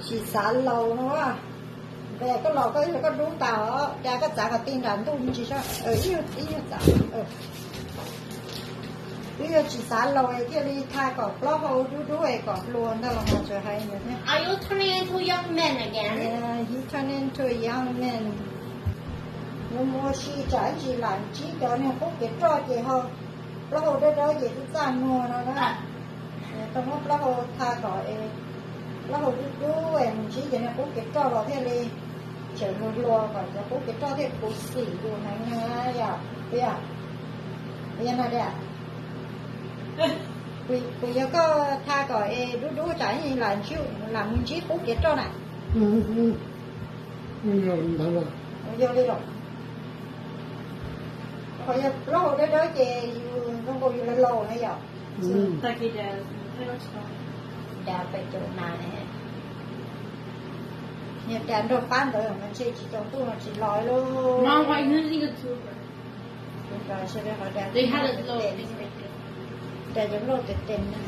Tsis xav laus no. Npe koj los koj koj dub tas os, cas koj txav kom ti nram ntuj me ntsis seb. Ib nyuag txav. Twb yog tsis xav laus es thiaj li tha kom plaub hau dub dub es kom hluas ntag los mas tseem hais no thiab. Are you turning into young men again? Yeah, he turn into a young man. Nws mus ua si tsam ib ntsis lam ntsib cov niag qub kev roj ces ho plaub hau dawb dawb ces twb txaj muag no na. Tau muab plaub hau tha kom es plaub hau dub dub es mus ntsib cov niag qub kev roj los thiaj li tseem hluas hluas kom cov qub kev roj thiaj khuv xim yus heev na yom. Yog no tiag. Kuv yog koj tha kom es dub dub tsam lam mus ntsib qub kev roj na. Yog li los, qhov yog plaub hau dawb dawb ces yus zoo nkaus yus laus laus na yom. Tag kis dav pem caum nas, niag dav nrog pab ntawd mas ntshe tsis tsaus ntuj no tsis los lauj. Dav cov nplooj tes tes na.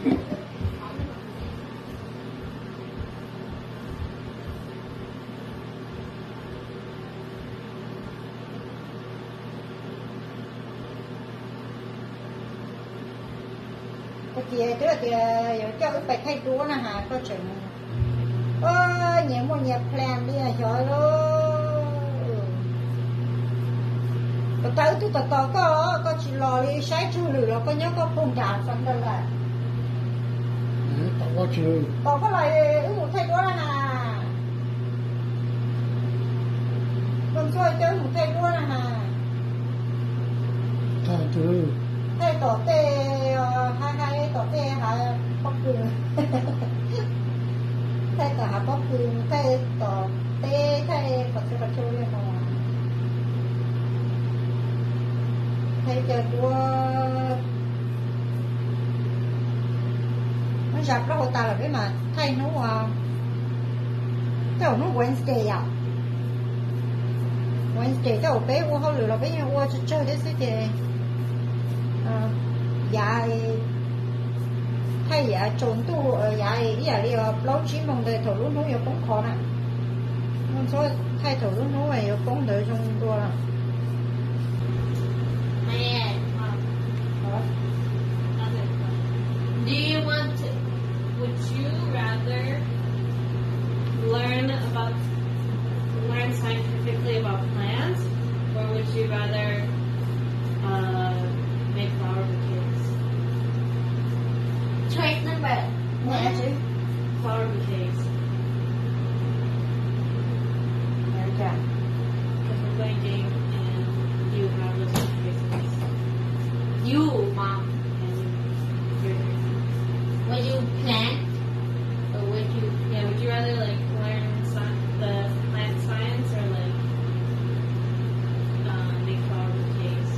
Koj cia twb tias yuav coj wb pais thaij duab na has koj tseem, nyias muaj nyias plan li xyov lauj. Puas tas wb twb tos tos koj, koj tsis los li, saib tsug lwm los koj nyob koj pug nram Fab Nta Las. Tos koj los wb mus thaij duab na has. Koj ntxuaj coj wb mus thaij duab na has. Thaij tom tej, hais hais tom tej hav pob kws. Thaij tom hav pob kws, thaij tom teb, thaij qhov txhia qhov chaw li no. Thaij cov duab. Muab zam plaub hau tas lawm peb mam thaij hnub, tej zaum hnub Wednesday yom. Wednesday tej zaum peb ua hauj lwm los peb yeej ua tsawg tsawg thiab xwb ces yav thaij yav tsaus ntuj, yav ib yam li plaub tsib moos ntawd thaum lub hnub yuav poob qho na. Thaij thaum lub hnub yuav poob ntawd zoo dua. Do you want to, would you rather learn about, learn scientifically about plants, or would you rather uh, make flower bouquets? Choice number one. Flower bouquets. Because we're playing game and you have those choices. You, mom. And your turn. Would you plant? Or would you, yeah, would you rather like learn sci- the plant science or like um, make flower bouquets?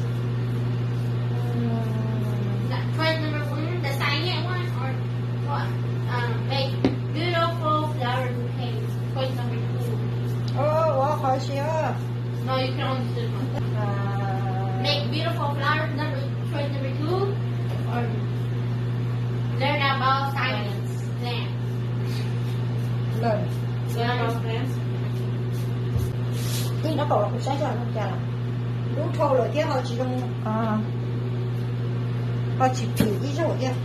Choice number one, the science one, or what? Um, make beautiful flower bouquets. Choice number two. Ua qhov siab. No, you can only choose one. Make beautiful flowers, number, choice number two, or learn about science, plants. Learn. Learn about plants. Tij nraub qaum los kuv saib xyov no cas, dub dhau lawm thiab ho tsis zoo, ho tsis phim ib zaug thiab.